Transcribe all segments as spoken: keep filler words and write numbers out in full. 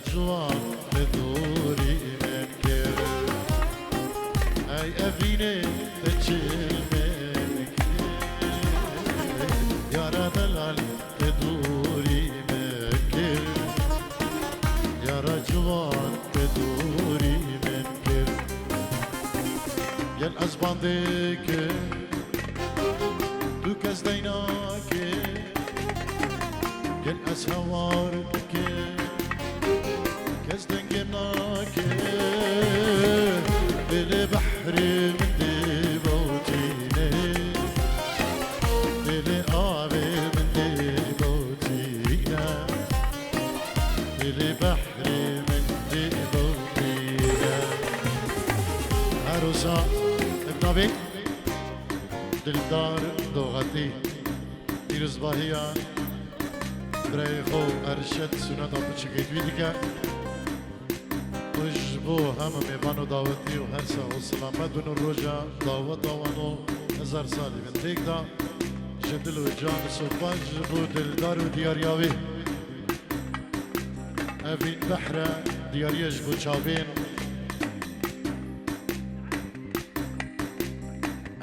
Ciwan te dûrî min kir. Ey evînê te çil min kir. Yara delal te dûrî min kir. Yara ciwan te dûrî min kir. Gel ez bandê kim, tu kes deynakê. Gel ez hewar dikim, kes dengê min nake. Dilê behrê min dê bawtîne, dilê avê min dê bawtîne, dilê behrê min dê bawtîne. Her wisa ev navê Dildar Doxetî. Pîrozbahiya birayê xwe Erşet sûneta biçûkê wî dike. Û ji bo hemû mêvan û dawetî û her sax û selamet bin û roja daweta wan û hezar salî bin têk da. Ji dil û can û sopa ji bo dildar û diyariya wî. Evîn behre diyariye ji bo çavên.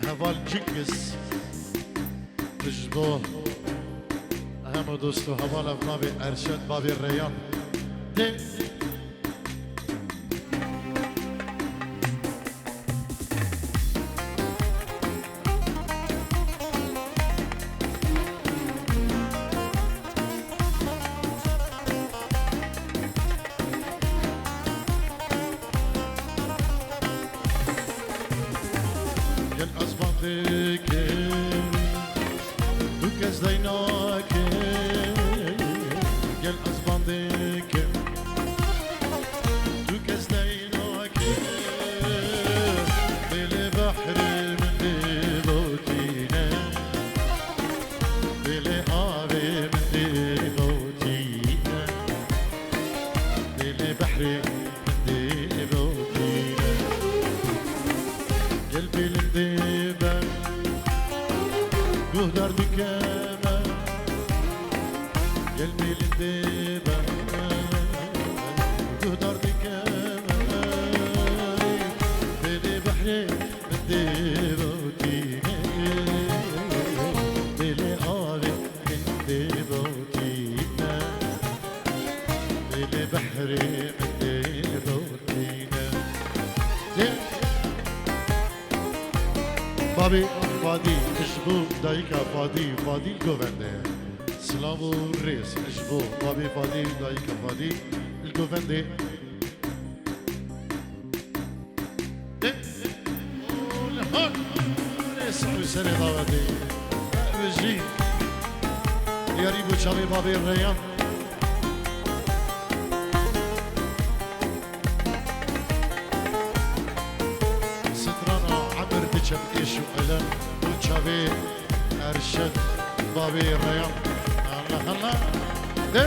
Heval Cingis. Ji bo hemû dost û heval ev navê Erşet Babê Reyhan tê. Gel ez bandê kim, tu kes deynakê. Gel ez bandê kim, tu kes deynakê. Dilê behrê min dê botîne, dilê avê min dê botîne. Dilê behrê Dê botîne. Gel bêlindê be, guhdar dike me. Gel bêlindê be, guhdar dike me. Dilê behrê min dê botîne. Dilê avê min dê botîne. Dilê behrê min dê botîne. Dê. Babê Fadî, ji bo dayika Fadî, Fadî li govende. Silav û rêz ji bo babê Fadî, dayika Fadî li govendê. Dê. Û li hol rêz û serê dawetê. Û jî diyarî bo çavê babê Reyhan. Strana emir diçe bi êş û elem û çavê Erşet babê Reyhan. Allah Allah. De.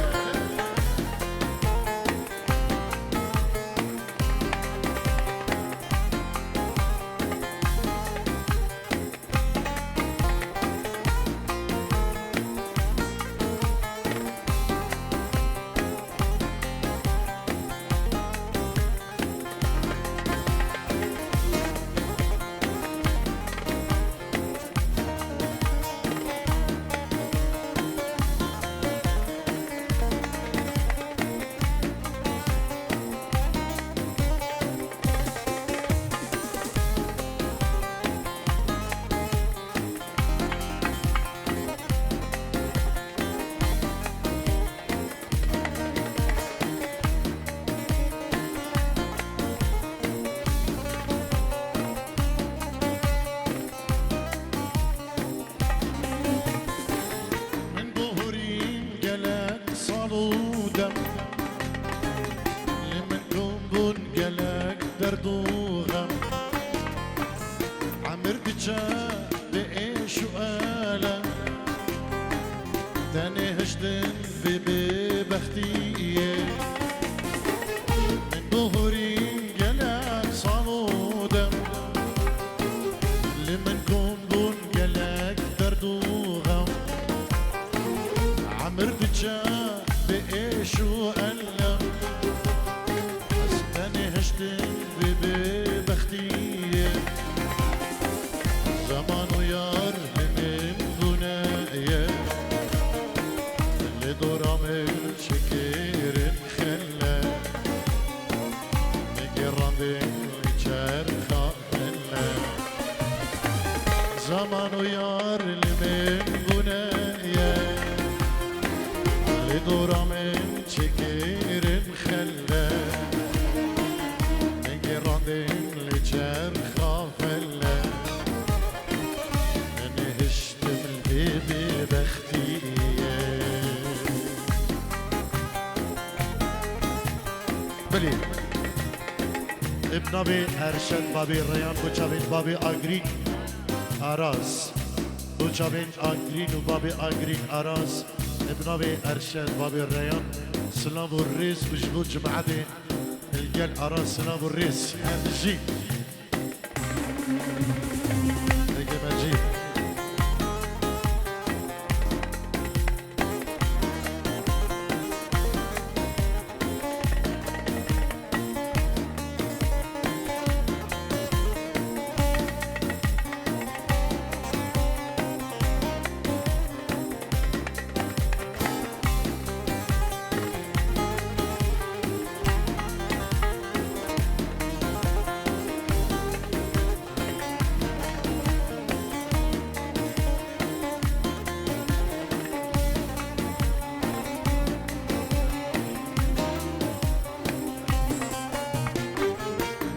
Belê. Ê bi navê Erşen babê Reyan bo çavên babê Agrîn Aras. Bo çavên Agrîn û babê Agrîn Aras. Ê bi navê Erşen babê Reyan. Silav û rêz û ji bo cimaetê li gel Aras silav û rêz. Her bijî. Ege Mecîd.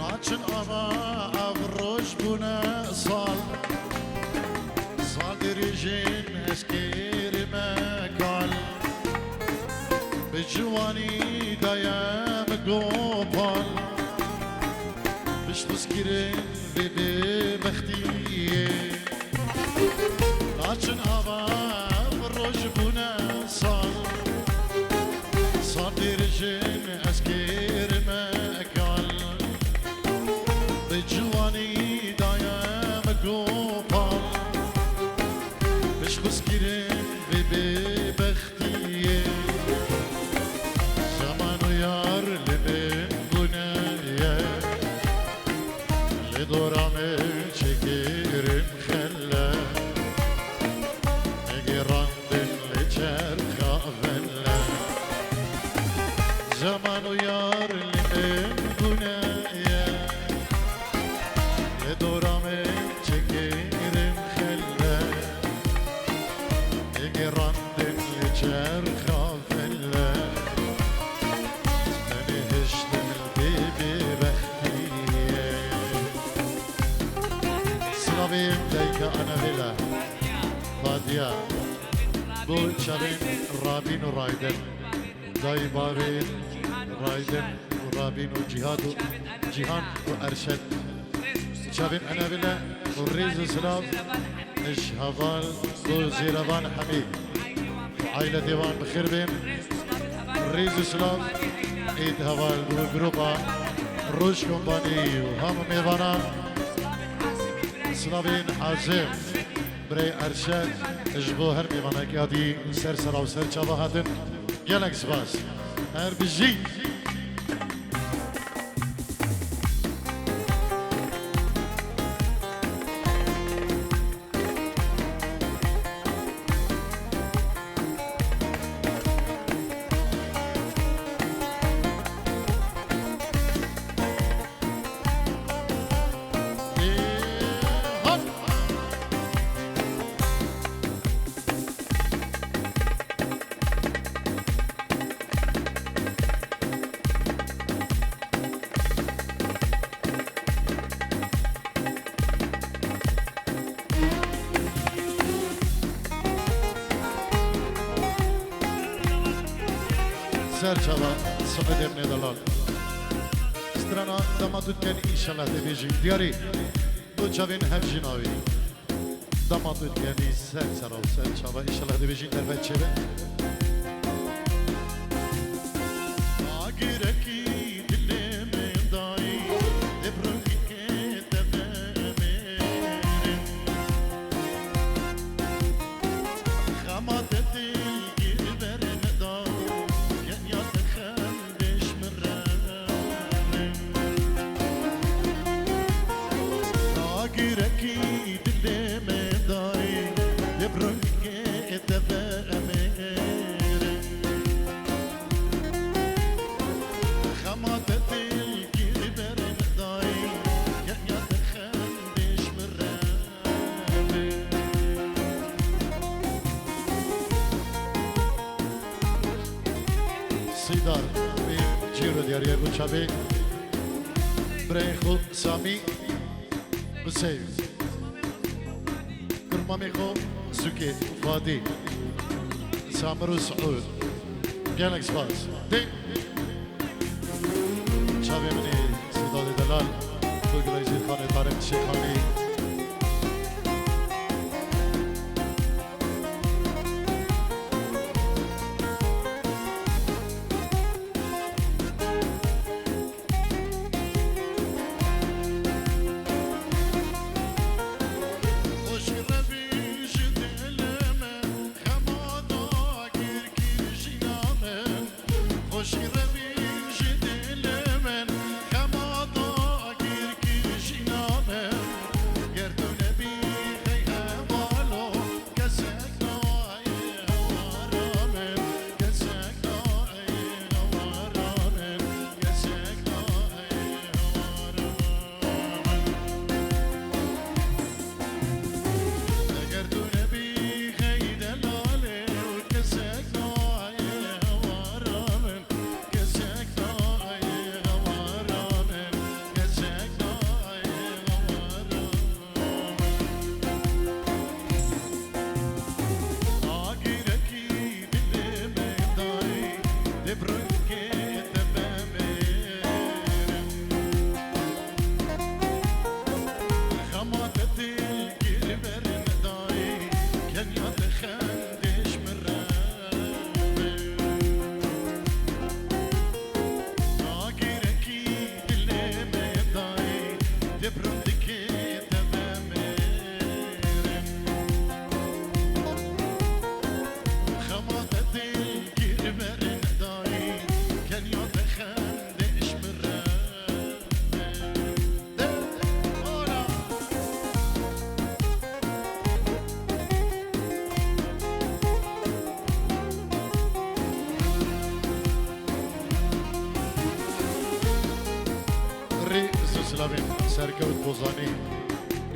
Naçin ava ev roj bûne sal. Sal dirêjên ez kêrime kal. Bi ciwanî daye min gopal. Pişt xwezkirin vê bêbextiyê. Naçin ava ev roj bûne sal. Sal dirêjên ez kêrime kal. Bi ciwanî daye min gopal. Pişt xwezkirin vê bêbextiyê. Zeman û yar li min bûne ye. Li dora min çêkirin xele. Negêrandin li çerxa vele. Zeman û yar li min bûne ye. Li dora min çêkirin xele. Negêrandin li çerxa vele. Tenê hiştin li bêbextiyê. Silavên dayika Anabela, Fadiya, bo çavên Rabîn û Raydin, dayî bavên Raydin û Rabîn û Cîhad û Cîhan û Erşed. Çavên Anabela û rêz û silav ji heval bo Zêrevan Hemî. Aîletê wan bi xêr bên. Rêz û silav ê di heval bi grupa Roj Kompanî û hemû mêvanan. Silavên Azim, birê Erşe, ji bo her mêvanekî hatî ser sera û ser çava hatin. Gelek spas. Her bijî. Ser çava Siûdê min ê delal. Strana damat û diken înşallah dê bêjî. Diyarî bo çavên hev jî navî. Damat û dikenî ser sera û ser çava înşallah dê bêjî derve çêbe. Agirekî dilê min dayî, ê bi rengî kê te ve mêrin. Xema te dil gir ber me da, kenya te xem bêş min re. Agirekî dilê me dayî, ê bi rengê te ve mêrin. Xema te dil gir ber me dayî, kenya te xem bêş min re. Sîdar, wî cîro diyariye bo çavê birayê xwe Samî, Huseyî. Kurmamê xwe Zûkê, Fadî, Samir û Siûd. Gelek spas. Dê. Navê min ê Sêdadê Delal, Gulgulê Zîrxanê Tarîq Şêxanî. Xweşî revî ji dilê min, xema dagir kir jîna min. Xweşî revî ji dilê min, xema dagir kir jîna min. Ger tu nebî hey hevalo, kesek nayê hewara min, kesek nayê hewara min, kesek nayê hewara min. Eger tu nebî hey delalê û kesek nayê hewara min, kesek nayê hewara min, kesek nayê hewara min. Agirekî dilê me dayî, dê bi rengê te bemêrim. Xema te dil gir berin dayî, kenya te xendê ji min re. Agirekî dilê me dayî, dê bi rengê te bemêrim. Xema te dil gir berin dayî, kenya te xendê ji min re. Rê zilamên serkewt Bozanî,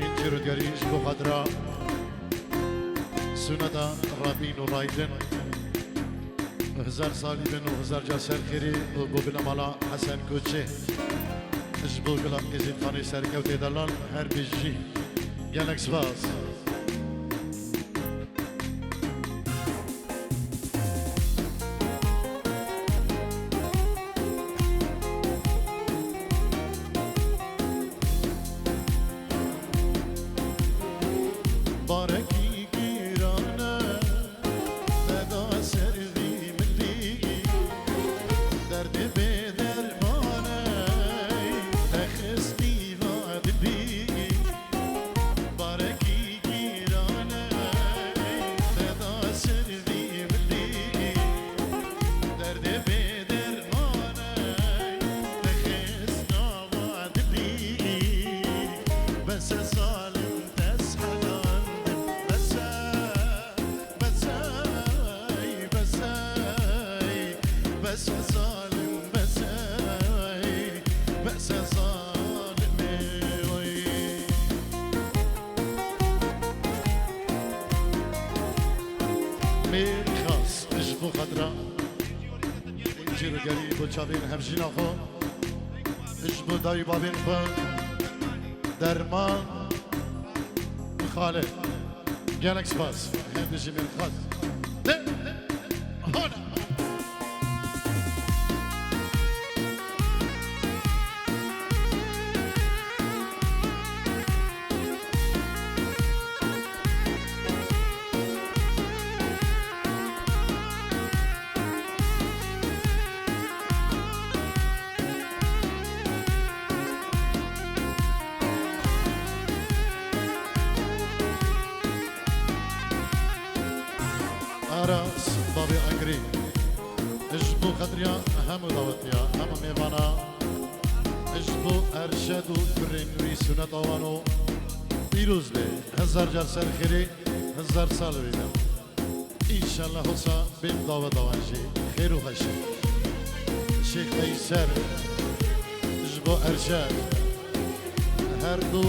ên cîrogerî ji bo xatira Suneta Rabîn û Raydin. Hezar salî bin û hezar car ser xêrî û bo bila mala Hesen Koçê. Ji bo gula Êzîdxanê serkewtê delal her bijî. Gelek spas. Barekî giran e, me da ser vî milî, derdê bê derman e, te xist nîva dilî. Barekî giran e, te da ser vî milî, derdê bê derman e, te xist nava dilî. Bes e zalim, te sehlandim, bes e, bes e, bes e, bes e zalim, bes e, bes e zalimê, oy. Mêrxas, ji bo xatira cîrogerî bo çavên hevjîna xwe, ji bo dayî bavên xwe, Derman Xalid. Gelek spas. Hevdî ji Mêrxas. De, hona. Aras, bavê Angrî. Ji bo xatirî hemû dawetiya, hemû mêvana. Ji bo Erşed û kurên wî Sunet Awano. Pîroz be, hezar car ser xêrê, hezar sal bîne. Înşallah hosa bên dawe dawan jî xêr û xweşî. Şêx Qeyser, ji bo Erşed, her du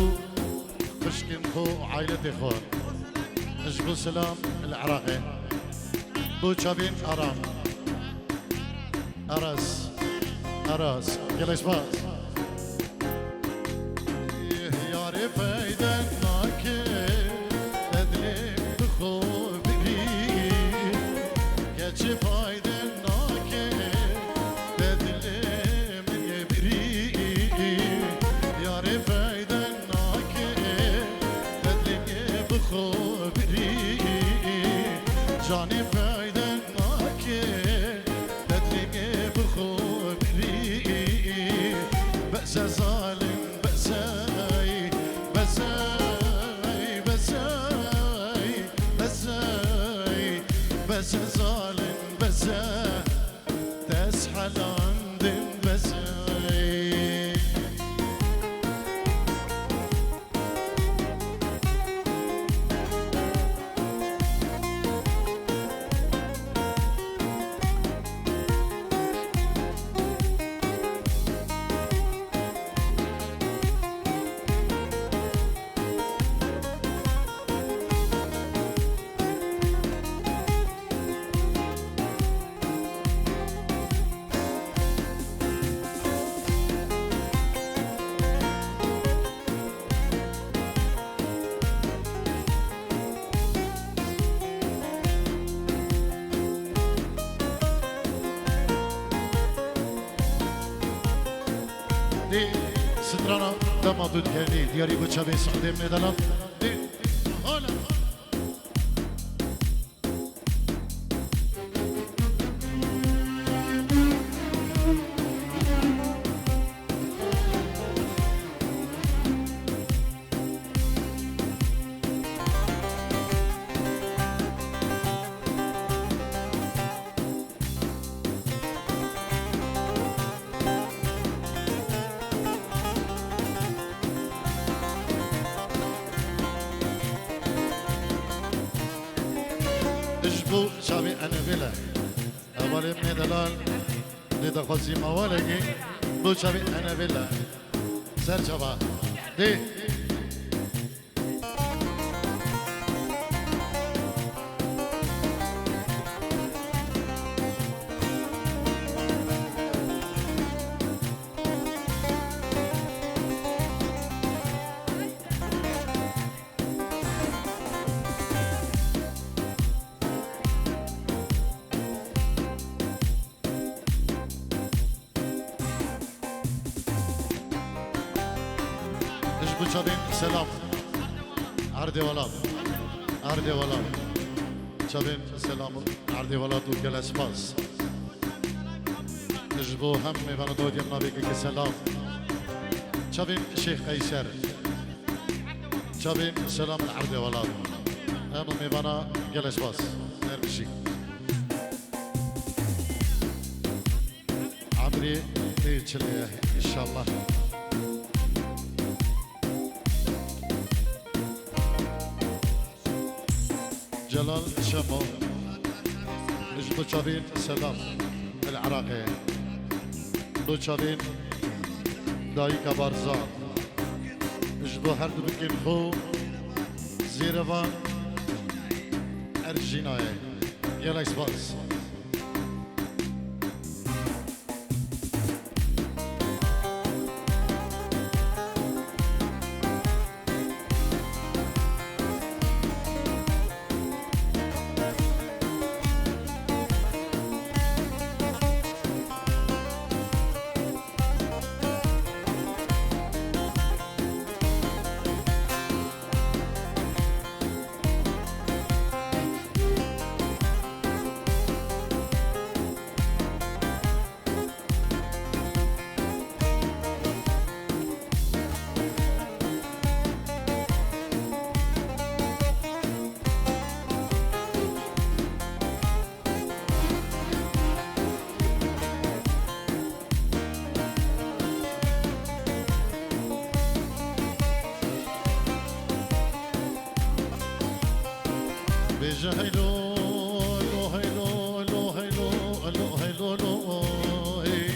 xwişkên xwe û aîletê xwe. Ji bo Silam li Iraqê. Bo çavên Aram. Aras. Aras. Gelek spas. Yarê peyde nake, te dilê min bi xwe birî. Keçê payde nake, te dilê min yê birî. Canê feyde nake, bedrînê bi xwe birî. Beze zalim, bezey, bezey, bezey, bezey, beze zalim, beze. Te ez helandim, bezey. Dê strana dema tu dikenî, diyarî bo çavê Sehedê min ê delal. Dê, hala. Ji bo çavê Enevêle, hevalê min ê delal, dê daxwazî mawalekê bo çavê Enevêle. Ser çava. Dê. Ji bo çavên selam. Erdê welat. Erdê welat. Çavên selam. Erdê welat û gelek spas. Ji bo hem mêvana dodiyem navê keke selam. Çavên Şêx Qeyser. Çavên selam li erdê welat. Em mêvana gelek spas. Her bijî. Emrê tê çilê ye, înşallah. Celal Şemo, ji bo çavên selam el Iraqê, bo çavên dayika Barzan, ji bo her du bikên xwe Zêrevan Erjînayê. Gelek spas. Bêje heylo, lo, heylo, lo, heylo, lo, heylo, lo, hey.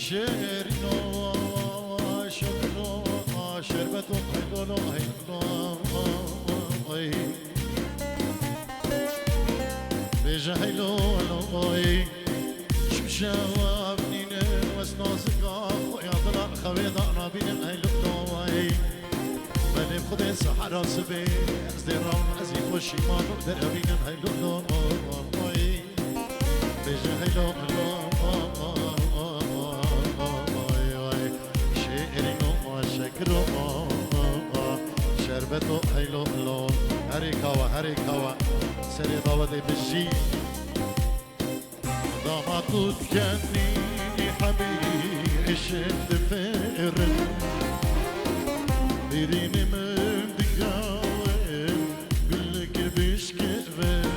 Şêrîno, şêrîno, şerbeto, heylo, lo, heylo, hey. Bêje heylo, lo, hey. Şimşewa binîne wes nazika xwe ya dila xewê da nabînim heylo, lo, hey. Belê xwedê sehera sibê ez dê ram ez î xweşî ma derevînim heylo, lo, hey. Bêje heylo, lo, oy, oy. Şêrîno, şekiro, şerbeto, heylo, lo. Herê kawa, herê kawa. Serê dawetê bijî. Dama tu dikenî hemî êşên difêrin. Bêrînê min dikewin, gulek bişkevin.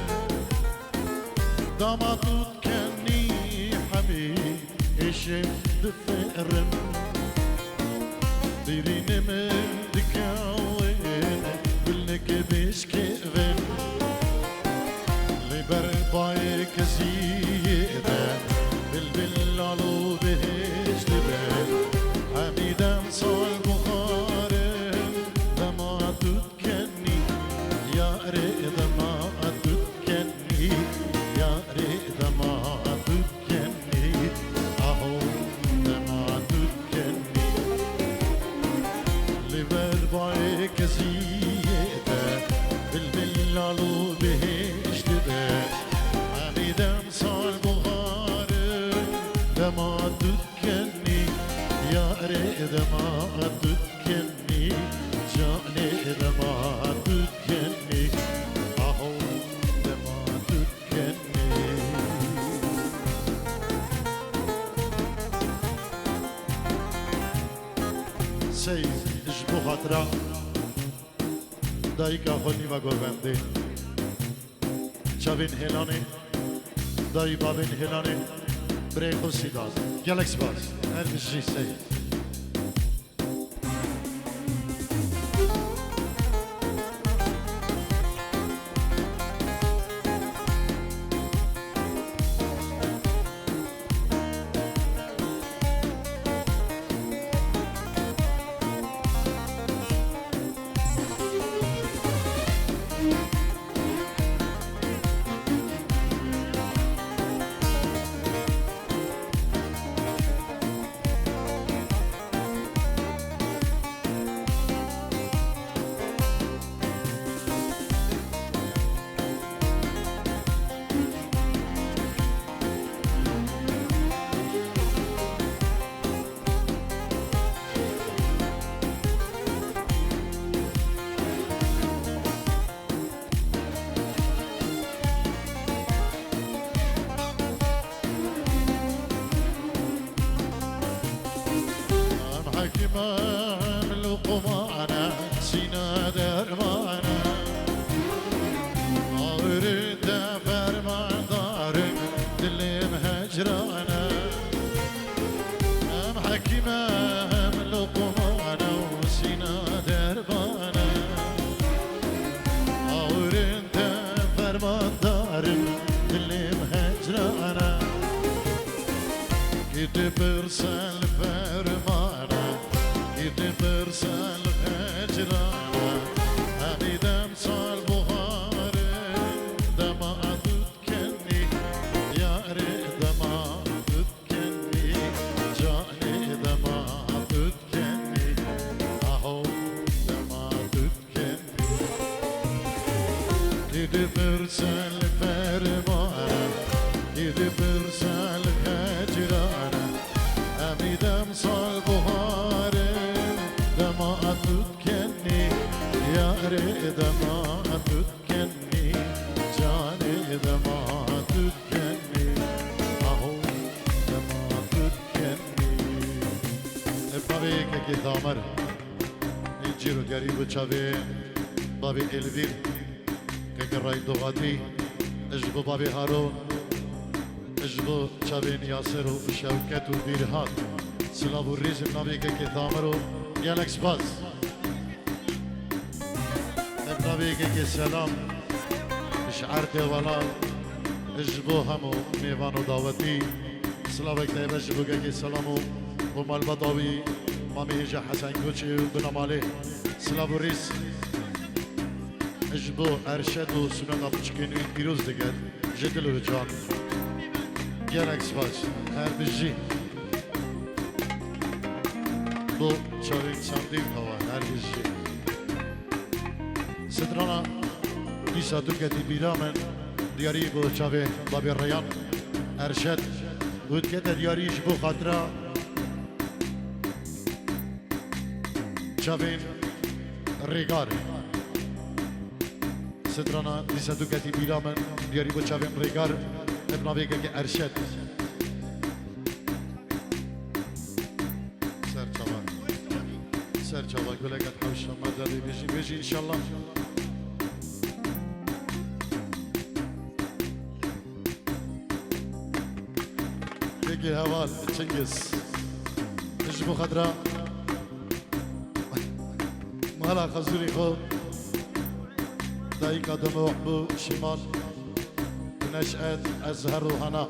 Dama tu dikenî hemî êşên difêrin. Bêrînê min dikewin, gulek bişkevin. Li ber bayê keziyê de bilbil lal û bihêş dibe. Hemî dem sal buxarin, dema tu dikenî, yarê dema tu dikenî, yarê dema tu dikenî, aho dema tu dikenî. Li ber bayê keziyê de bilbil lal û bihêş dibe. Hemî dem sal buxarin, dema tu dikenî, yarê dema tu dikenî, canê dema tu dikenî, aho dema tu dikenî. Sey ji bo xatira dayika xwe nîva govendê. Çavên Hêlanê, dayî bavên Hêlanê, birê xwe Sîdar. Gelek spas. Her bijî Seyîd. Em hekîm e, em luqman e, sîne derman e. Awirê te fermandar e, dilê min hecran e. Em hekîm e, em luqman e û sîne derman e. Awirên te fermandar in, dilê min hecran e. Kê dipirse li ferman e, kê dipirse li hecran e. Hemî dem sal buhar e, dema tu dikenî, yarê dema tu dikenî, canê dema tu dikenî, aho dema tu dikenî. Kê dipirse li ferman e, kê dipirse li hecran e. Hemî dem sal buhar e, dema tu dikenî, yarê dema tu dikenî, canê dema tu dikenî, aho dema tu dikenî. Ev navê yekekê Damer. Ê cîro diyarî bi çavê bavê Elvîr, kekê Raydoxatî, ji bo bavê Haron, ji bo çavên Yaser û Şewket û Bîrhat. Silav û rêzim navê kekê Damer û gelek spas. Ev navê yekekê selam ji erdê welan ji bo hemû mêvan û dawetî. Silavek taybet ji bo kekê selam û, û malbata wî, mamê hêja Hesen Koçê û binamalê. Silav û rîz ji bo Erşed û sûneta piçikên wî pîroz diket. Ji dil û can. Gelek spas. Her bijî. Bo çavên çandîn kawa her bijî. Strana dîsa tu ketî bîra min, diyarî bo çavê babê Reyan Erşed û dikete diyarî ji bo xatira çavên Rêgar. Strana dîsa tu ketî bîra min, diyarî bo çavên rêgar, ev navê kekê Erşed. Ser çava. Ser çava, gulek et hewşa me de bê bêjî, bêjî înşallah. Kekê heval Çingiz. Ji bo xedra mala xezûrê xwe, dayika Demo, Ehbû, Şîmal, Neşet, Ezher û Hana.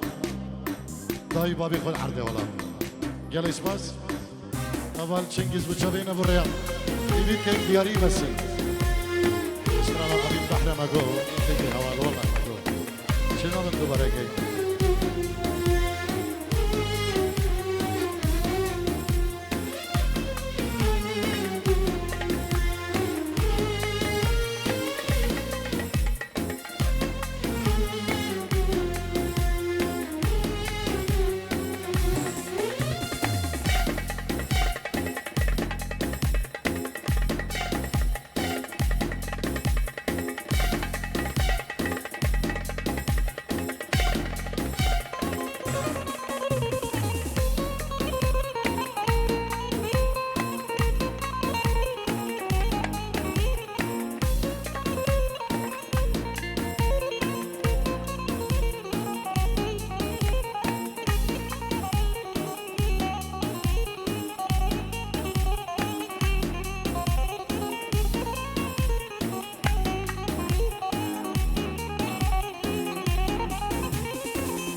Dayî babî xwe li erdê wela. Gelek spas. Heval Çingiz bi çavê ne bi rêya. Îvî kek diyarî mesin. Strana Habîb Behreme go, kekê heval wela go. Çênabin dubarekê.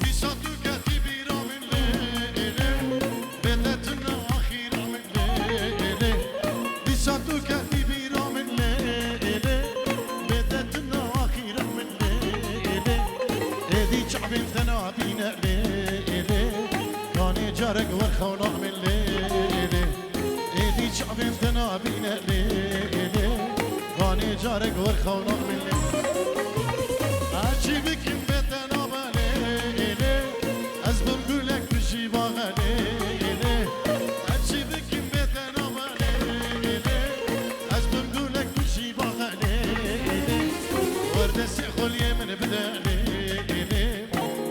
Dîsa tu ketî bîra min lê lê, bê te tuna axîra min lê lê. Dîsa tu ketî bîra min lê lê, bê te tuna axîra min lê lê. Êdî çavên te nabîne lê lê, kanê carek werxewna min lê lê. Êdî çavên te nabîne lê lê, kanê carek werxewna min lê. Her çi bikim bê te nabe lê lê, ez bim gulek tu jî baxe lê lê. Her çi bikim bê te nabe lê lê, ez bim gulek tu jî baxe lê lê. Werdestê xweliyê min bide lê lê,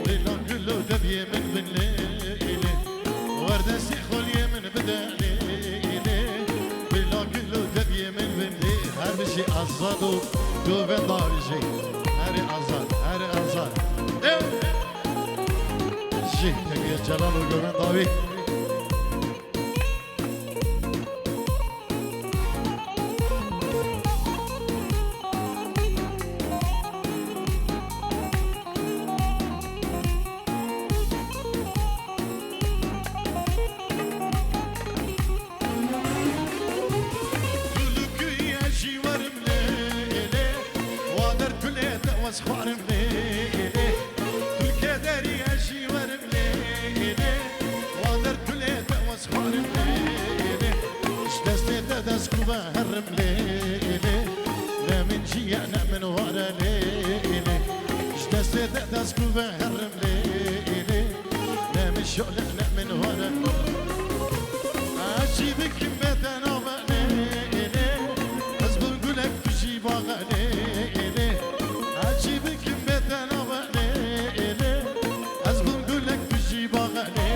lê lan gul û deviyê min bin lê lê. Werdestê xweliyê min bide lê lê, bila gul û deviyê min bin lê. Her bijî azad û govenda bijî. Herê azad, herê azad. Ew! Jî, kekê Celal û govenda wî. Gulukî ez jî werim lê lê, wa der kulê de wez xwarim lê lê. Kulkê derî ez jî werim lê lê, wa der kulê de wez xwarim lê lê. Ji destê te dest ku ve herim lê lê, ne min jî ye ne min ware lê lê. Ji destê te dest ku ve herim lê lê, ne min şole ne min ware. Ez çi bikim bê te nabe lê lê, ez bim gulek tu jî baxe lê lê. Ez çi bikim bê te nabe lê lê, ez bim gulek tu jî baxe lê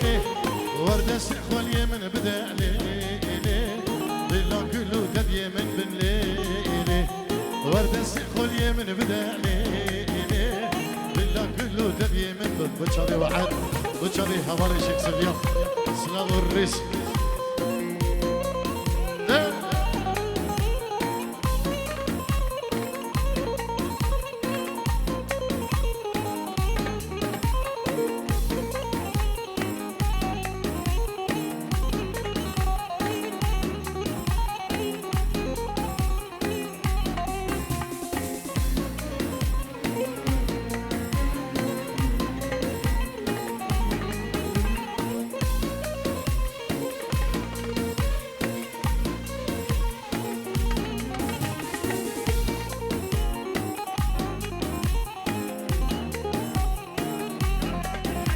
lê. Werdestê xweliyê min bide lê lê, bila gul û deviyê min bin lê lê. Werdestê xweliyê min bide lê lê, bila gul û deviyê min bin. Bi çavê we erd, bi çavê hevalê Şêx Silviyan. Silav û rêz.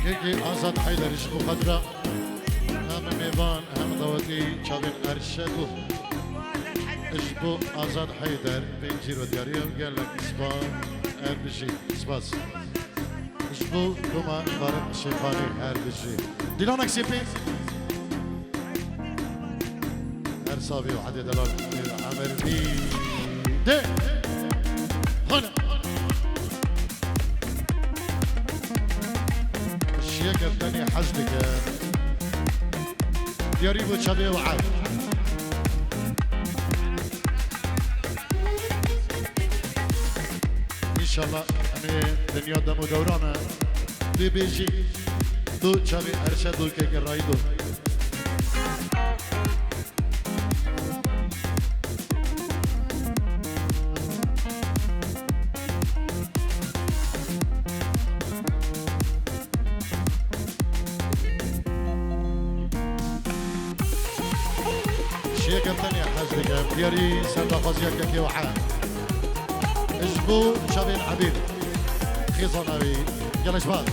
Kekê Azad Heyder ji bo xatira hem mêvan hem dawetî çavên Erşed û Ji bo Azad Heyder, pêncî ro diyarî ye, gelek spas, her bijî, spas. Ji bo Koma Tarık Şêxanî, her bijî. Dîlanek Sêpê. Her savî û hedê delal, Emir Bî. De. Hana. Ji yek ev tenê hez dike. Diyarî bû çavê û erd. Înşallah em ê dinya dem û dewran e. Bê bêjî, tu çavê Erşed û keke Raydo. Şiyeke tenê hez dike, diyarî serdaxwaziya kekê û e. Ji bo çavên Ebîr. Xêzana wî. Gelek spas.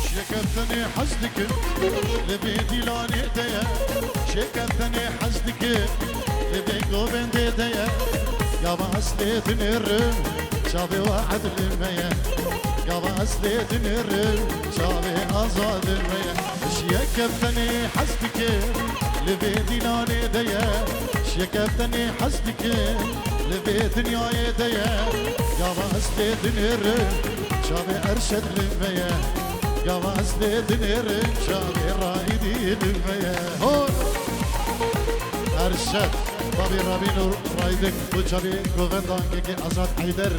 Şêkev tenê hez dikim, li vê dîlanê de ye. Şêkev tenê hez dikim, li vê govendê de ye. Gava ez lê dinêrim, çavê we edlê me ye. Gava ez lê dinêrim, çavê Azadê me ye. Şêkev tenê hez dikim, li vê dîlanê de ye. Şêkev tenê hez dikim, li vê dinyayê de ye. Gava ez lê dinêrim, çavê Erşed li me ye. Gava ez lê dinêrim, çavê Raîdî li me ye. Hol! Erşed, babî Rabîn û Raîdik, bu çavê govenda kekê Azad Heyder.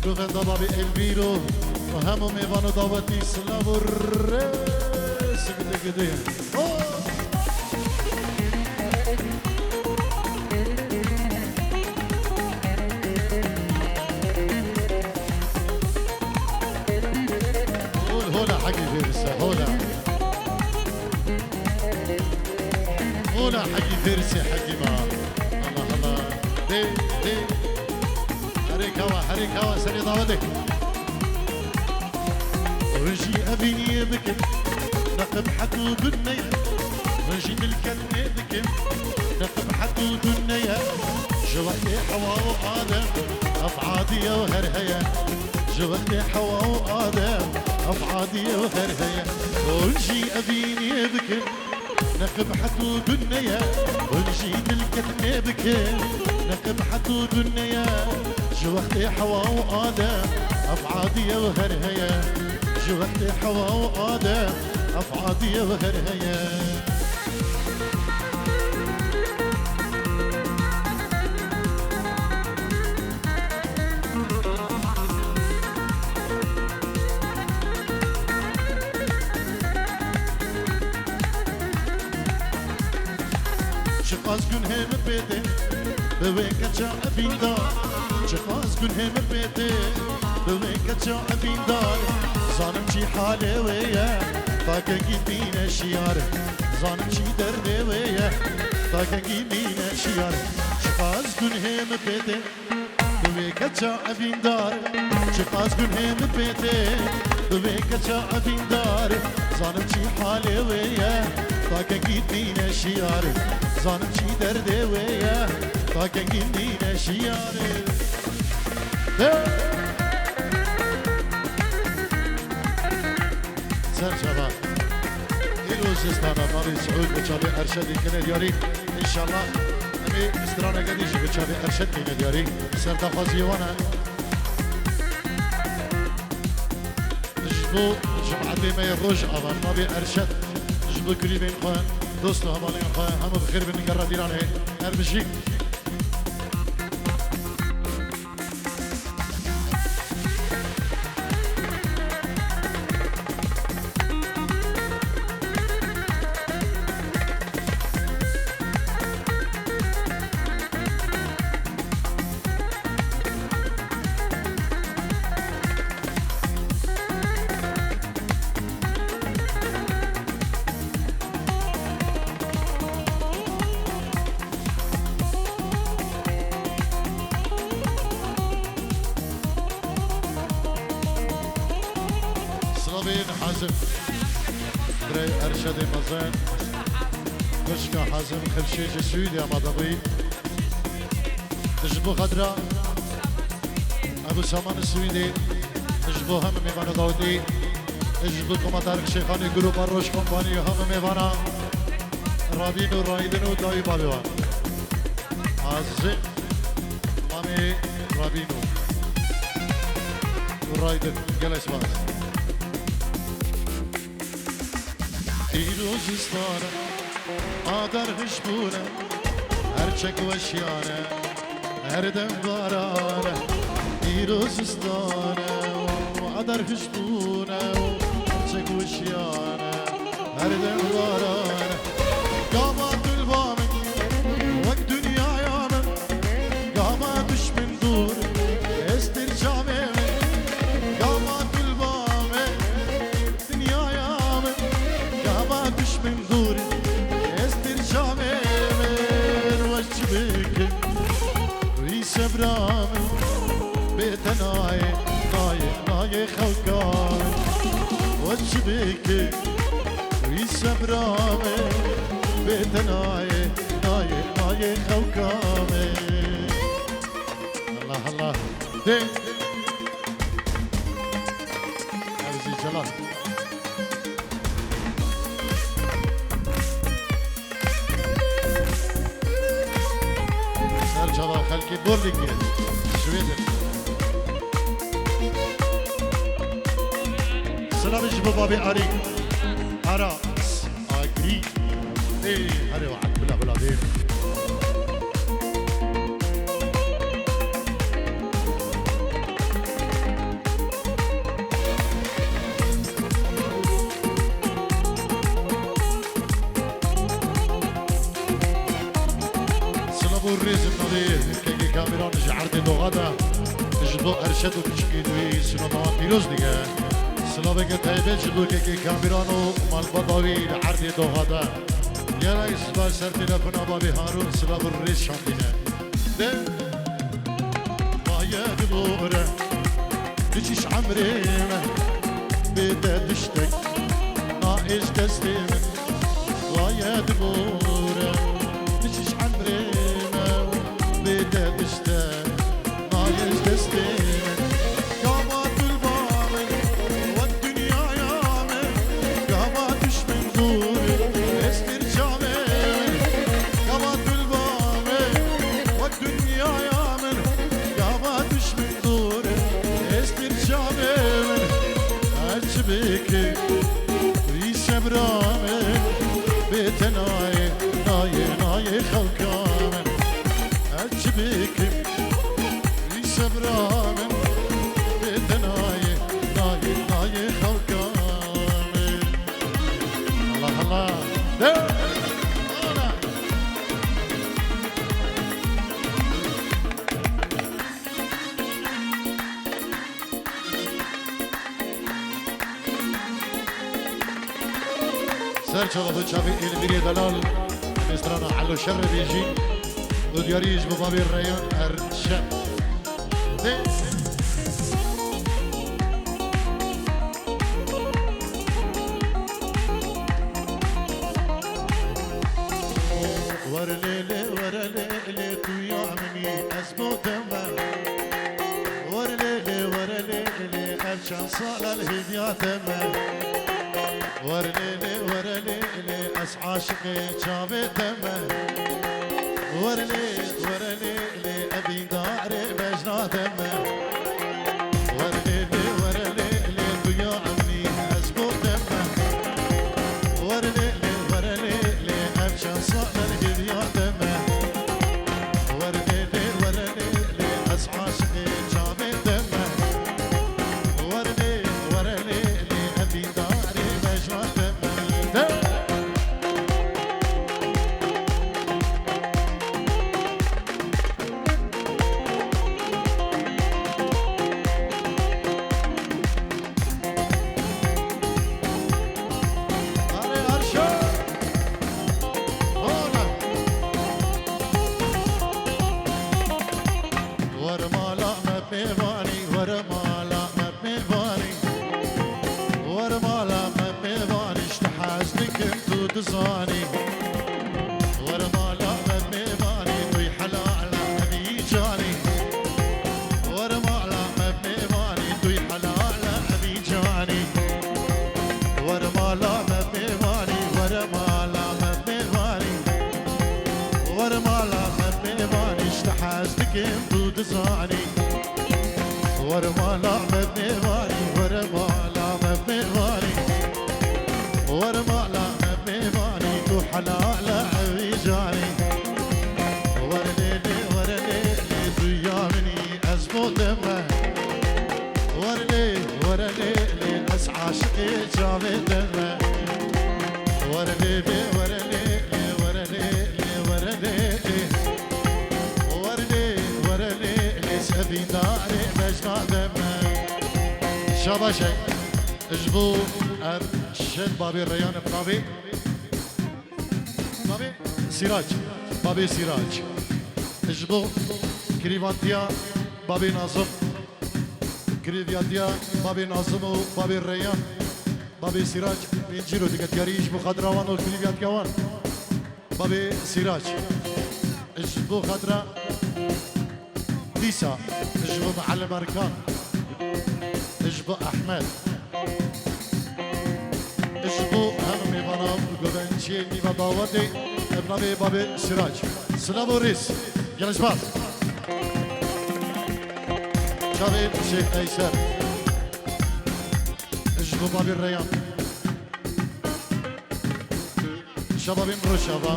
Govenda babî Elmîro, hemû mêvan û dawetî silav û rêz gide gide. Hol, hola hegî vêrise, hola. Hola hegî vêrise hegî ma. Allah Allah. Dê, dê. Herê kawa, herê kawa, serê dawetê. Hûn jî evîniyê bikin, neqib het û gunne ye. Hûn jî dilketinê bikin, neqib het û gunne ye. Ji wextê Hewa û Adem, ev adiye û her heye. Ji wextê Hewa û Adem, ev adiye û her heye. Hûn jî evîniyê bikin, neqib het û gunne ye, hûn jî dilketinê bikin. Neqib het û gunne ye, ji wextê Hewa û Adem, ev adiye û her heye. Ji wextê Hewa û Adem, ev adiye û her heye. Çiqas gunhê min pê tê, bi wê keça evîndar. Çiqas gunhê min pê tê, bi wê keça evîndar. Zanim çi halê wê ye, ta kengî mîne şiyar. Zanim çi derdê wê ye, ta kengî mîne şiyar. Çiqas gunhê min pê tê, bi wê keça evîndar. Çiqas gunhê min pê tê, bi wê keça evîndar. Zanim çi halê wê ye, ta kengî mîne şiyar. Zanim çi derdê wê ye, ta kengî mîne şiyar. De! Ser çava. Îro zistana mavê Siûd bi çavê Erşedî kine diyarî. Înşallah em ê straneke dî jî bi çavê Erşed kine diyarî. Serdaxwaziyê wan e. Ji bo cimatê me yê Rojava, mavê Erşed, ji bo kulîbên xwe, dost û hevalên xwe, hemû bi xêr bin gera dîranê. Her bijî. Erşedê mezin, xwişka Hazim Xirşê ji Swîdya me dabûyî. Ji bo xedra Ebu Saman Swîdê, ji bo hemî mêvana dawetî, ji bo Koma Tarîk Şêxanî, Grupa Roj Kompanî û hemî mêvana Rabîn û Raydin û dayî bavê wan. Azî Mamê Rabîn û Raydin, gelek spas. Îro zistan e, a derhiş bûne, her çek weşiyane, her dem barane. Îro zistan e, a derhiş bûne, her çek weşiyane, her dem barane. Gava tu li ba min, wek dinyaya min, gava duşmin dûr, ez tir çavê min. Gava tu li ba min, dinyaya min, gava duşmin dûr, ez tir çavê min. Wek çi bikim, wî sebra min, bê te nayê, nayê, nayê xewka min. Wek çi bikim, wî sebra min, bê te nayê, nayê, nayê xewka min. Allah Allah. Dê. Ev zî Celal. Ser çava xelkê Borlîgê, Swêdê. Silavê ji bo babê Arî. Ara. Agirî. Ê, herê we, bila, bila, dê. Silav û rêz navê kekê Kamîran ji erdê doxa de ji bo Erşed û piçikên wî sinotawa pîroz dike. Silaveke taybet ji bo kekê Kamîran û malbata wî li erdê doxa de. Gelek spas ser telefona babê Harûn, silav û rêz şandine. De. Baye dibore, diçiş emrê me, bê te tiştek, na êş destê min. Baye dibore, diçiş emrê me, bê te tiştek, na êş destê min. Gava tu li ba min, wek dinyaya min, gava duşmin dûr, ez tir çavê min. Gava tu li ba min, wek dinyaya min, gava duşmin dûr, ez tir çavê min. Ez çi bikim, wî sebra min, bê te nayê, nayê, nayê xewka min. Ez çi bikim, wî sebra min, bê te nayê, nayê, nayê xewka min. Allah Allah. De. Ana. Ser çava bi çavê Elmîrê Delal, em ê strana Elo Şerre bêjî û diyarî ji bo babê Reyhan Erşe. De. Were lê lê, were lê lê, tu ya min î, ez bo te me. Were lê lê, were lê lê, ev çend sal e li hêviya te me. Were lê lê, were lê lê, ez aşiqê çavê te me. Were lê, were lê lê, ev dîdarê bejna te me. Were lê lê, were lê lê, tu ya emnî, ez bo te me. Were lê lê, were lê lê, ev çend sal e li hêviya te me. Were lê lê, were lê lê, ez aşiqê çavê te me. Were lê, were lê lê, ev dîdarê bejna te me. De. dizanî. Were mala me mêvanî, duy helala evî canî. Were mala me mêvanî, duy helala evî canî. Were mala me mêvanî, were mala me mêvanî. Were mala me mêvanî, ji te hez dikim tu dizanî. Were mala me mêvanî, were mala me mêvanî. Were mala me mêvanî, tu helala evî canî. Were lê lê, were lê lê, duya min î ez bo te me. Were lê, were lê lê, ez aşiqê çavê te me. Were lê lê, were lê lê, were lê lê, were lê lê. Were lê, were lê lê, sevîndarê bejna te me. Şabaş e. Ji bo Erşed babê Reyhan bi navê, babê Sîrac. Babê Sîrac. Ji bo kirîvantiya babê Nazim. Kirîvantiya babê Nazim û babê Reyhan. Babê Sîrac pêncî ro dike diyarî ji bo xatira wan û kirîvantiya wan. Babê Sîrac. Ji bo xatira dîsa, ji bo Muallim Erkan, ji bo Ehmed, ji bo hemû mêvana û govenciyê nîva dawetê, bi navê babê Sîrac. Silav û rêz. Gelek spas. Çavê Şêx Eyser. Ji bo babê Reyhan. Şababîn Rojava.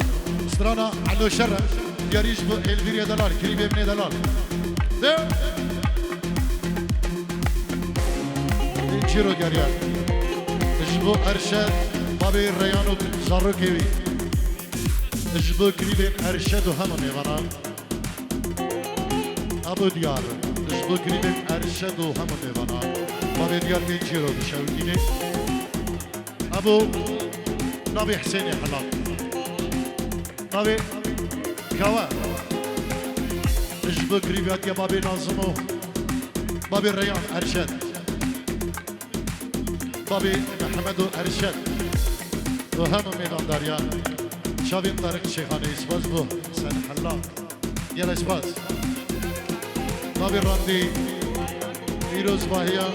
Strana Elo Şerre. Diyarî ji bo Elvîrê Delal, Kirîbê Minê Delal. De. Çîro diyariya. Ji bo Erşed, babê Reyhan û zarokê wî. Ji bo Kirîbên Erşed û hema mêvana. Abo diyar. Ji bo Kirîbên Erşed û hema mêvana. Babê diyar bên çîro dişewitînê. Abo navê Hisênê Helal. Navê Kawa. Ji bo kirîviyatiya babê Nazim û babê Reyhan Erşed. Babê Mihemed û Erşed. Û hemû mêdandariya. Çavên Tariq Şêxanê, spas bo Sen Helal. Gelek spas. Navê randî, pîroz bahiya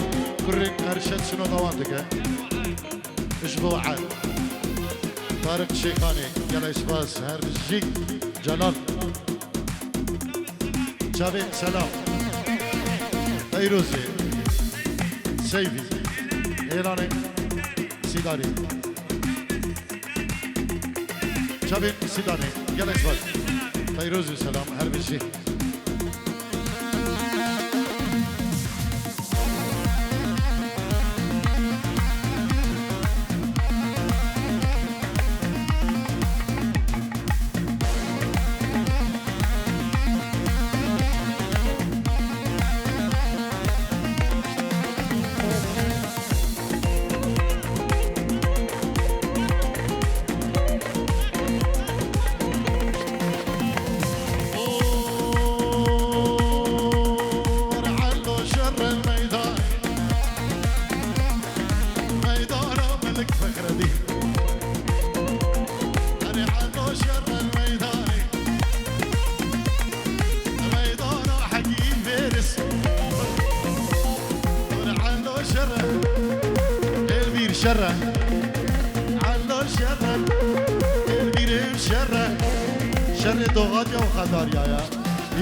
kurên Erşed şino dawan dike. Ji bo er. Tariq Şêxanê, gelek spas. Her bijî Celal. Çavê Selam. Peyrozê. Seyfî. Êlanê Sîdarî. Çavên Sîdanê, gelek spas. Peyrozê Selam, her bijî. Şerre. Elvîr şerre. Elo şerre. Elvîrê şerre. Şerê doxatiya û xedariyaya.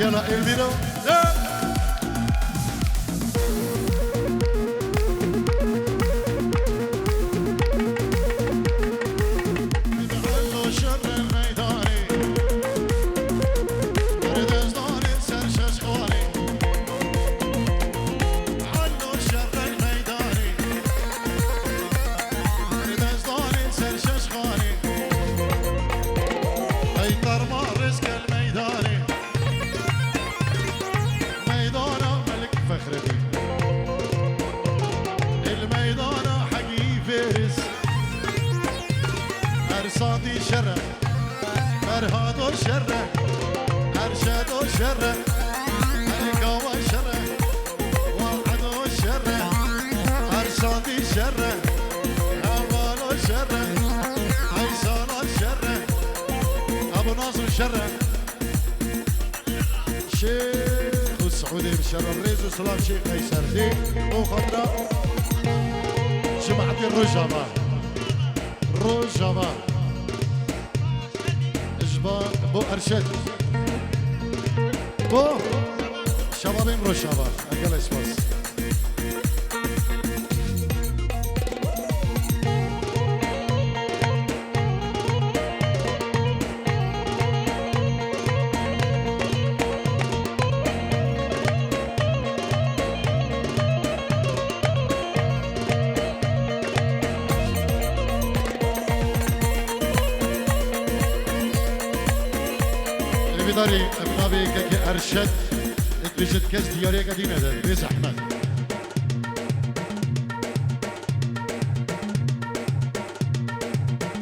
Yela Elvîro. Meydana Melik Fexredîn. El meydana Hegî Fêris. Ersandî şerre. Ferhado şerre. Erşedo şerre. Elkawa şerre. Wahedo şerre. Ersandî şerre. Hevalo şerre. Eysan Şerre. Şêx û Siûdê bi şerre rêz û silav Şêx Qeyser dê. Bo xatira cimatê Rojava. Rojava. Ji ba bo Erşed. Bo şebabên Rojava. Gelek spas. Êvîdarî, em navê kekê Erşed, dibêjit kes diyariyeke dî nede, bê zehmet.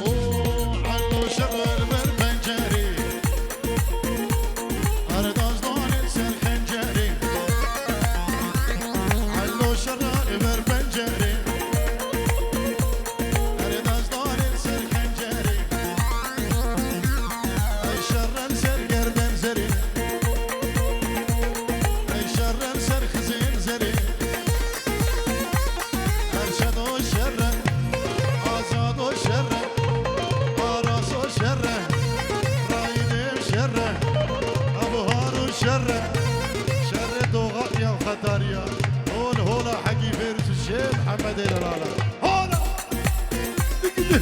O Elo şerre li ber pencerê, Erdaş danê ser xencerê. Elo şerre li ber pencerê, Erdaş danê ser xencerê. Ey şerre li ser gerden zerê, ey şerre li ser xizên zerê. Erşedo şerre, Azado şerre, Araso şerre, Raîdê şerre, Ebuharo şerre, şerre doxa ya xetariya. Hol hola Hegî Fêrûz Şêx Mihemedê Delala. Hola! Digidi!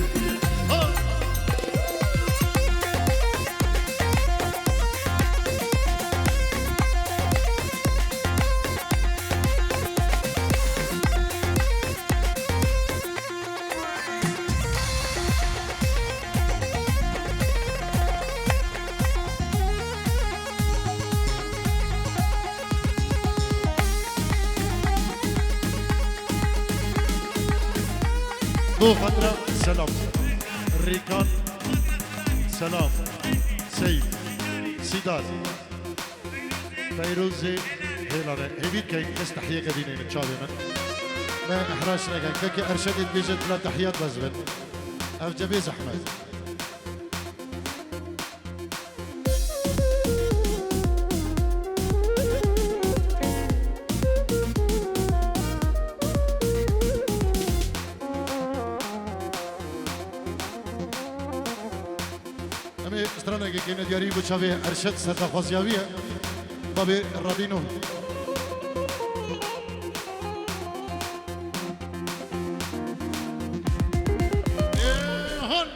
Hola! Bo xatira selam. Rîkan, selam. Seyf, Sîdar. Feyrûzê Hêlane. Hêvî dikeyin kes tehiyeke bîneynin çavê min. Me ihraç nekin. Kekê Erşedê dibêje bila tehiyat bezibin. Ev ce bê zehmet. Em ê stranekê kêne diyarî bo çavê Erşed serdaxwaziya wî ye. Babê Rabîno. Ê, hon.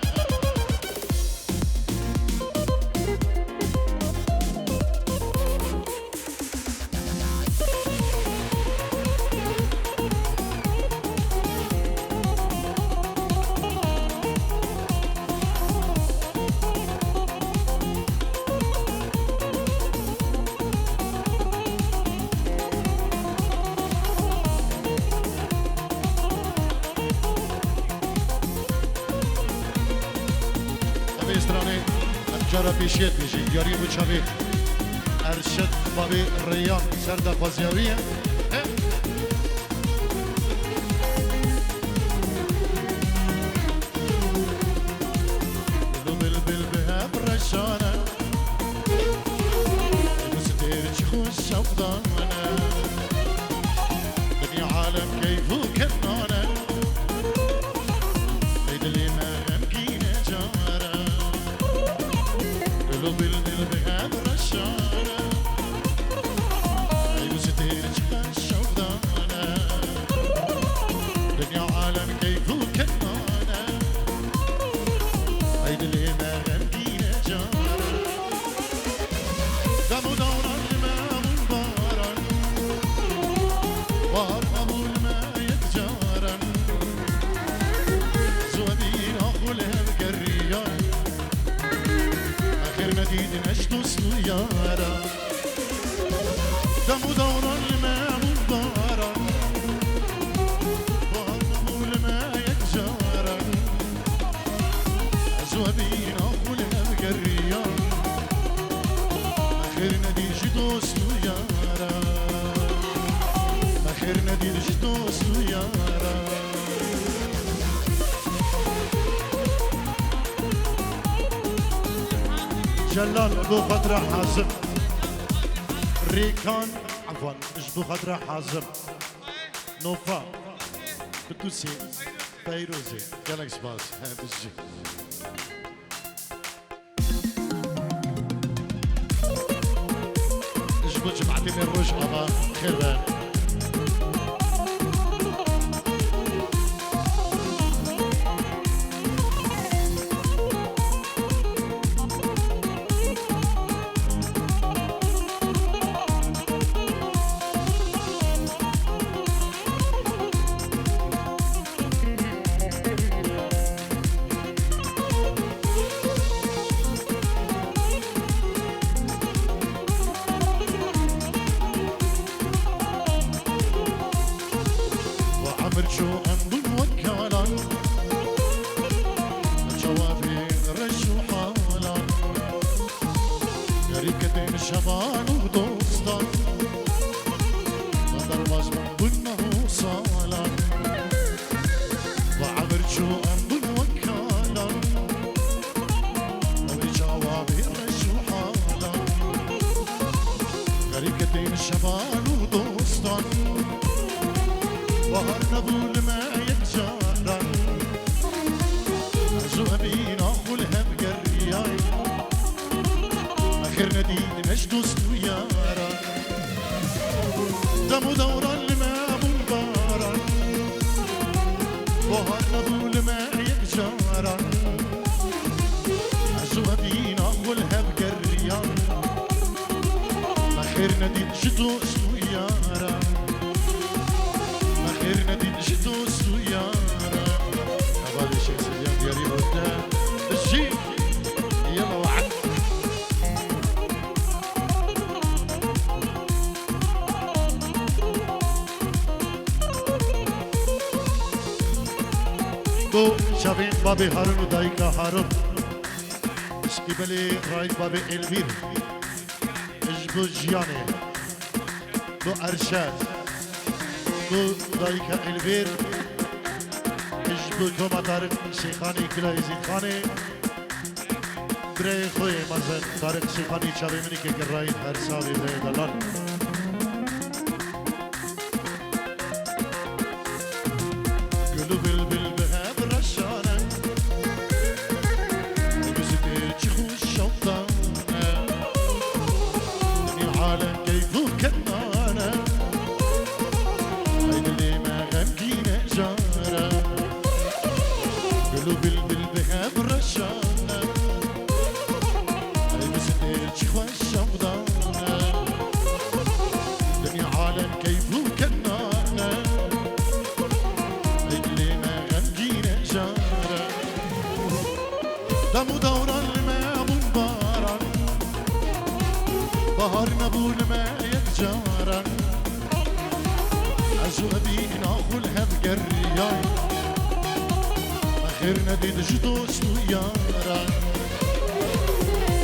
Evê stranê em cara pêşiyê dibêjî. Diyarî bo çavê Erşed babê Rêyan serdaxwaziya wî ye. He. Bilbil bi hev reşane, bi stêr çi xweş şevdane. Dinya alem keyf û kenane. Ey dilê me xemgîne cara. Elo bilbil bi hev reşane. Ey bi stêr çi xweş şevdane. Dinya alem keyf û kenane. Ey dilê me xemgîne cara. Dem û dewran li me bûn baran. Bahar nebû li me yek caran. Ji we bîna xwe li hev geriyan. Me xêr nedît ne ji dost û yara. Dem û dewran li me bûn baran. Bahar nebû li me yek caran. Ez we bîna xwe li hev geriyan. Me xêr nedî ji dost û yara. Me xêr nedî ji dost û yara. Celal, bo xwe dire hazir. Rêkan, efwan, ji bo xwe dire hazir. Nofa, Qudusê, Feyrozê, gelek spas. He, bijî. Ji bo cemaetê me Rojava xêr be. Wa emir çû em bûn wek kalan, çawa bê reş û halan. Gerî ketên şevan û dostan, ma derbas bûn meh û salan. Wa emir çû em bûn wek kalan, ew ê çawa bê reş û halan. Gerî ketên şevan û dostan, bahar nebû li me yek caran. Ez û Emîna xwe li hev geriyayî, me xêr nedît ne ji dost û yaran. Dem û dewran li me bûn baran, bahar nebû li me yek caran. Ez û Emîna xwe li hev geriyan, me xêr nedît ji dost û yaran. Me xêr nedît ji dost û yaran. Hevalê Şêxsiliyan diyarî bûte. Jî yela we'd. Bo çavên babê Harun û dayika Harun. Ji qîbelê Rahîb babê Elvîr. Ji bo Jiyanê. Bo Erşad. Bo dayika Elvîr. Ji bo Koma Tariq Şêxanê, Gula Êzîdxanê. Birayê xwe yê mezin Tariq Şêxanî çavê min ê ke girayî her savê birayê delal. Gul û bilbil bi hev reşane, muzikê çi xweş şewqdane. Dinya alem keyf û kenane, ey dilê me xemgîne jare. Gul û bilbil bi hev reşane, ey muzikê çi xweş şewqdane. Dinya alem keyf û kenane, ey dilê me xemgîne jare. Dem û dewran li me bûn baran, bahar nebû li me yek caran. Ez û Emîna xwe li hev geriyayî, me xêr nedît ji dost û yaran.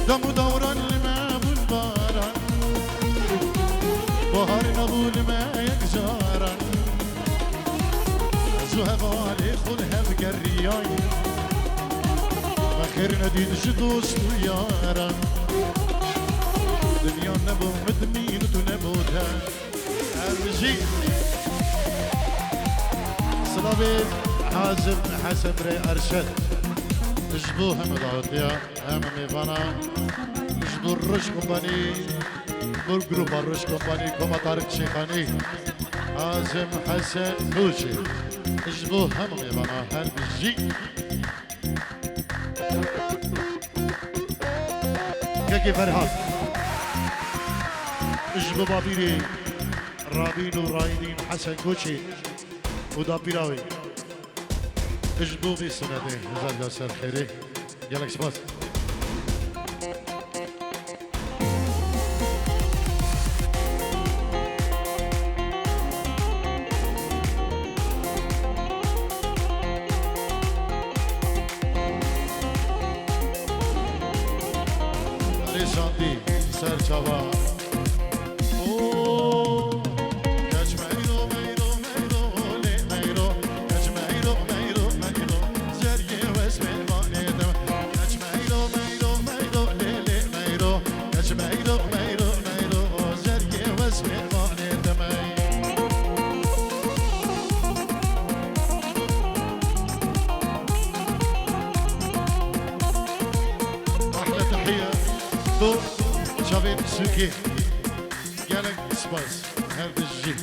Dem û dewran li me bûn baran, bahar nebû li me yek caran. Ez û hevalê xwe li hev geriyayî, me xêr nedît ji dost û yaran. Dinya nebû min dimîn û tu nebû te. Em jî silavê Hazim Hesen Birê Erşed ji bo heme dawetiya, heme mêvana, ji bo Roj Kompanî, bo grupa Roj Kompanî, Koma Tariq Şêxanî, Hazim Hesen Koçî, ji bo heme mêvana her bijî. Kekê Ferhat. Ji bo bavîrê Rabîn û Rayînîn Hesen Koçî û dapîra wî. Ji bo vê sinedê hezar ya ser xêrê. Gelek spas. Erê şandî ser çava. Oo. Keç meyro, meyro, meyro, lê meyro. Keç meyro, meyro, meyro. Zergê wes mêvanê de. Keç meyro, meyro, meyro, lê, lê, Tu çavên sûkê. Gelek spas. Her tişt jî.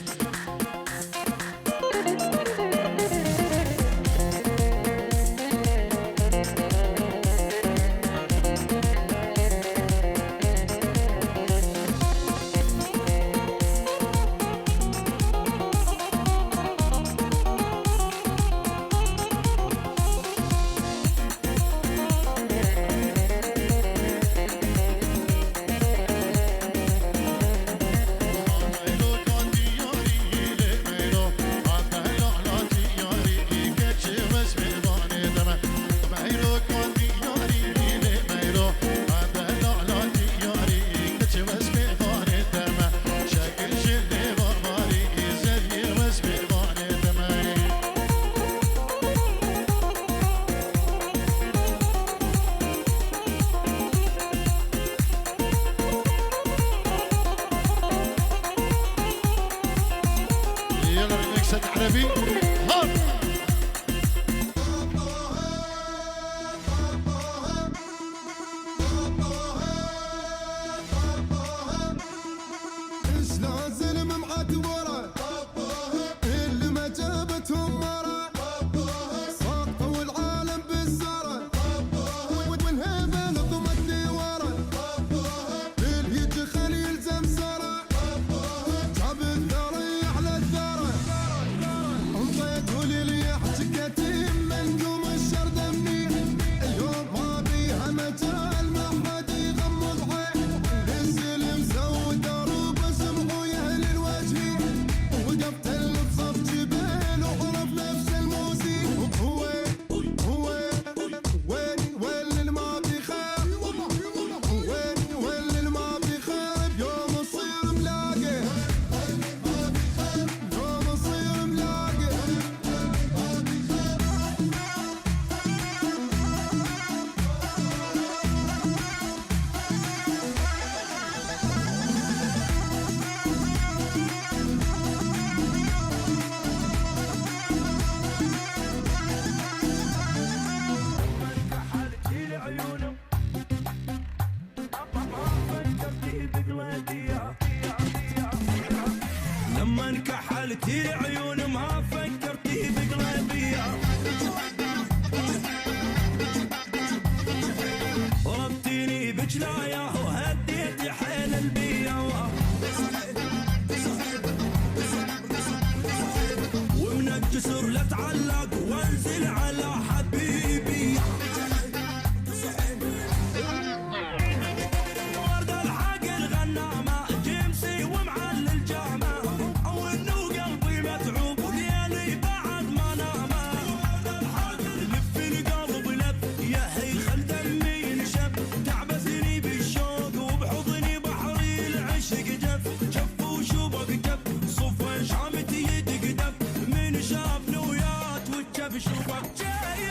يلا ريميكس عربي. هوب. إيش لازم معاك ورا؟ اللي ما جابتهم مرة. ساقطوا العالم بالزرع. والهيبة نظمت لي ورا. اللي يجي خلي يلزم سرع. جاب الثري على الثرى. انطيت ولي لي حجكتي منكم الشر دمي. اليوم ما بيها مجال، ما حد يغمض عين. نزل مزود دروب سمعوا يا أهل الوجه. وقفت اللي بصف جبال وعرف نفس الموزي. هو، هو، وين، وين اللي ما بيخاف؟ وين، وين اللي ما بيخاف؟ يوم نصير ملاقي. يوم نصير ملاقي. لما انكحلتي عيون ما فكرتي بقلبي. ضربتيني بجلايا وهديتي حيل البيا. ومن الجسر لا تعلق وانزل على حبيبي. ورد الحق الغنامة، جيمسي ومعلي الجامة. أو إنه قلبي متعوب وليالي بعد ما نام. ورد الحق لف القلب لف، يا هي خل دمي ينشف. تعبتني بالشوق وبحضني بحري العشق جف. جف وشوبك جف، صفوة شامت يدك دف. من شافني ويات وجف شوبك جاي.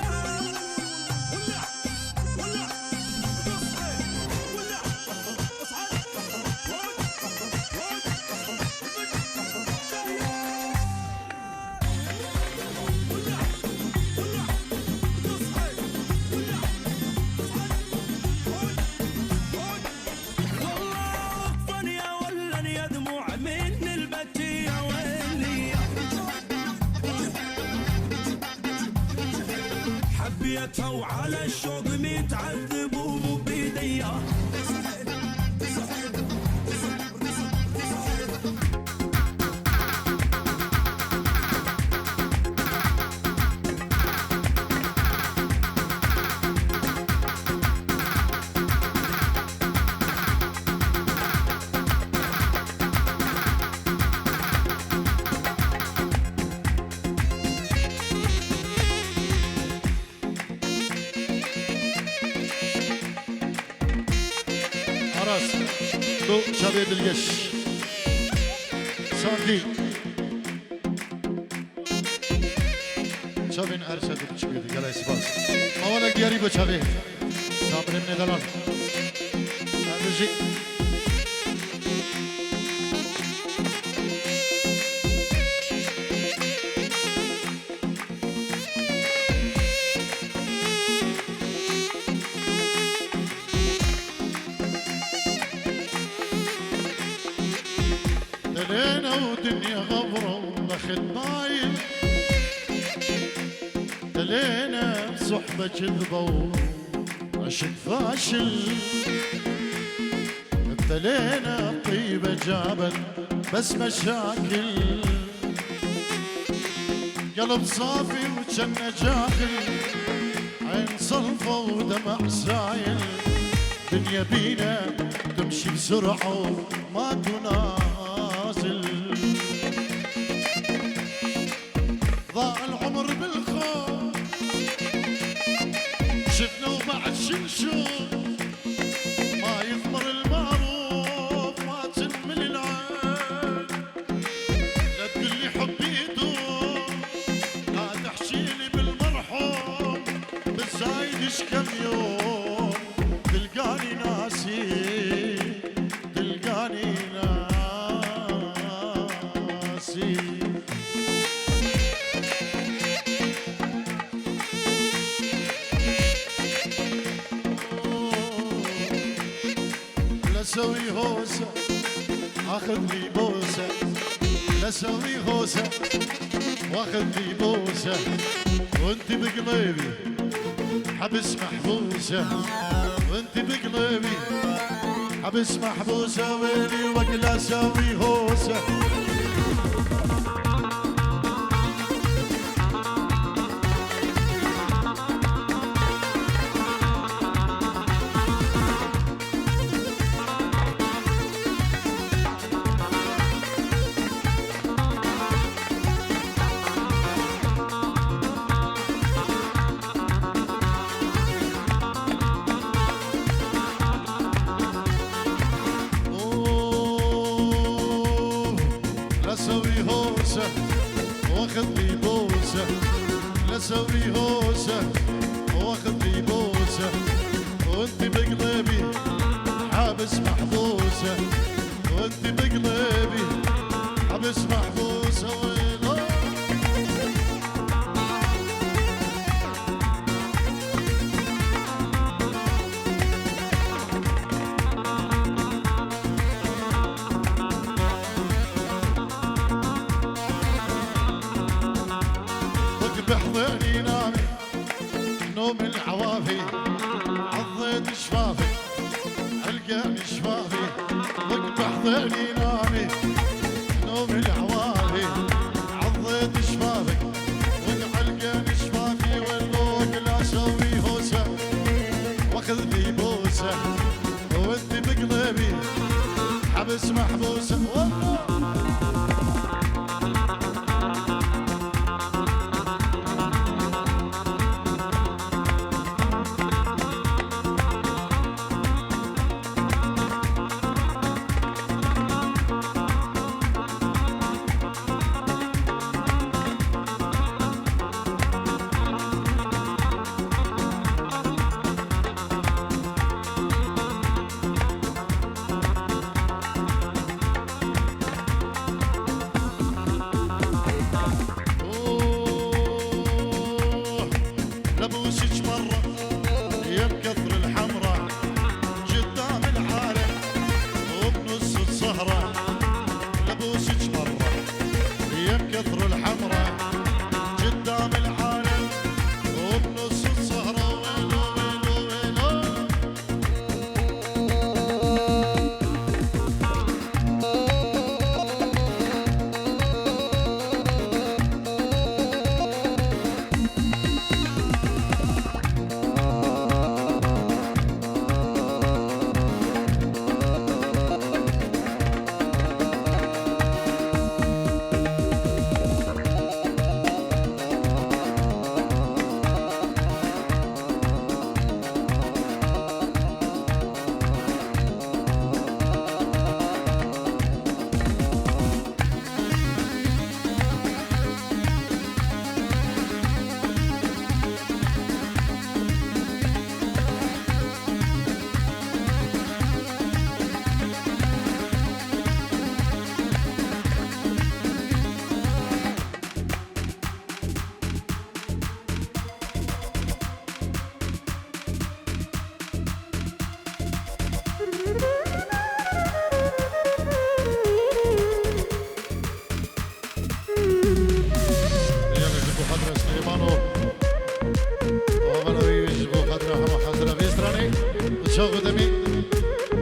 والله وقفا يا ولن يا دموع من البكي يا ويلي. حبيتها وعلى الشوق متعذب ومو بيديا. Aras, tu çavê dilgeş. Sandî. Çavên Erse tu biçûk gelek spas. Awalek diyarî bi çavê. Sabirê min ê delal. Em bijî. ودنيا غبرة وبخت مايل. تلينا بصحبة كذبة وعشق فاشل. ابتلينا بطيبة جابت بس مشاكل. قلب صافي وجنة جاهل، عين صلفة ودمع سايل. دنيا بينا تمشي بسرعة وما تنازل. ضاع العمر بالخوف، شفنا وبعد شنشوف. ما يثمر المعروف، ما تنمل العين. لا تقولي حبي يدوم، لا تحشيلي بالمرحوم. بزايدش كم يوم، تلقاني ناسي، تلقاني ناسي. لسوي هوسة، اخذ لي بوسة. لسوي هوسة، واخذ لي بوسة. وانت بقلبي حبس محبوسة. وانت بقلبي حبس محبوسة. ويلي وقت لا سوي هوسة. أوه، لا سوي هوسة، واخذ لي بوسة. لا سوي هوسة، واخذ لي بوسة. وانت بقلبي حابس محبوسة. وانت بقلبي حبس محبوسة. ويلو. وقت بحضني نامي نوم العوافي، عضيت شفافي، علقان شفافي، وقت بحضني نامي نوم العوافي، عضيت شفافي، وقت علقان شفافي، واللوك لا سوي هوسة، واخذ لي بوسة، وانت بقلبي حبس محبوسة. أوه، لبوسك مرة يا مكثر الحمرة قدام العالم وبنص السهرة. لبوسك مرة يا مكثر الحمرة قدام العالم وبنص السهرة. ويلو، ويلو، ويلو. Çaxo demê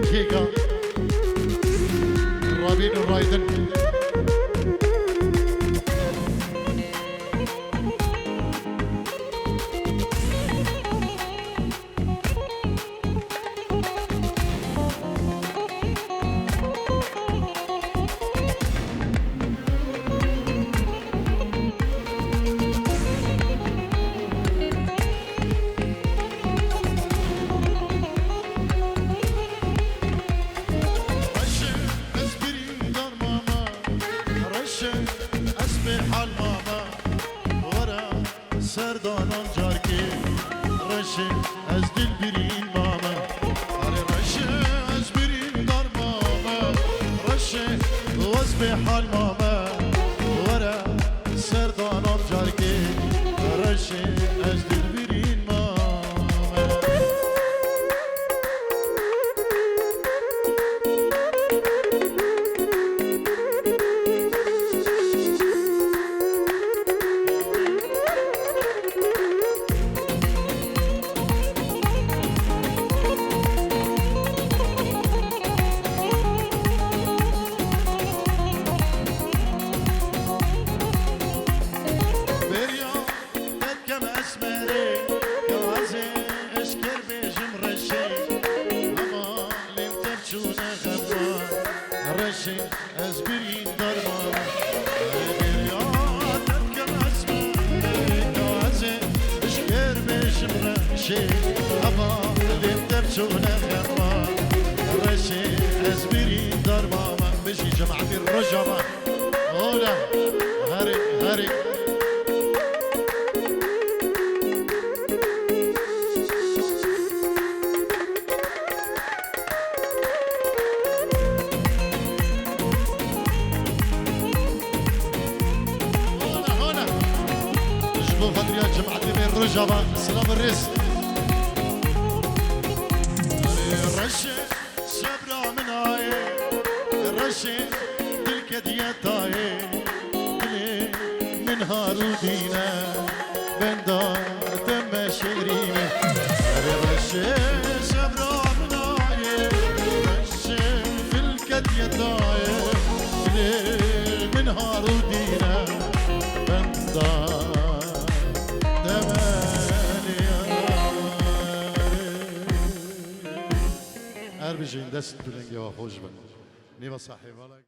kêka Rabîn û Raydin. Reşe, ez birîndar mama, Reşe, ez bêhal mama, were serdanan carkê. Reşe, ez dilbirîn mama, arê Reşe, ez birîndar mama, Reşe, ez bêhal mama, were serdanan carkê. Reşe, ez dilbirîn mama. Beriya Te dikem esmerê, gazê eşker bêjim reşê. Ama lêm tev çûne xema, reşê ez birîndar mam. Beriya te dikem esmerê, gazê eşker bêjim reşê. Ama lêm tev çûne xema, reşê ez birîndar mam. Bijî cematê Rojava. Ola, herî, herî. Ola, ola. Ji bo xatir ya cematê me Rojava, silav û rêz. Erê, reşê. Sebra min ayê, reşê dil kediye tayê, dilê min har û dîne, benda te me şêrîne. Erê reşê, sebra min ayê, reşê dil kediye tayê, dilê min har û dîne, benda te me şêrîne. Her bijîn dest û lengê we xweş bin. Nêva sahê vala.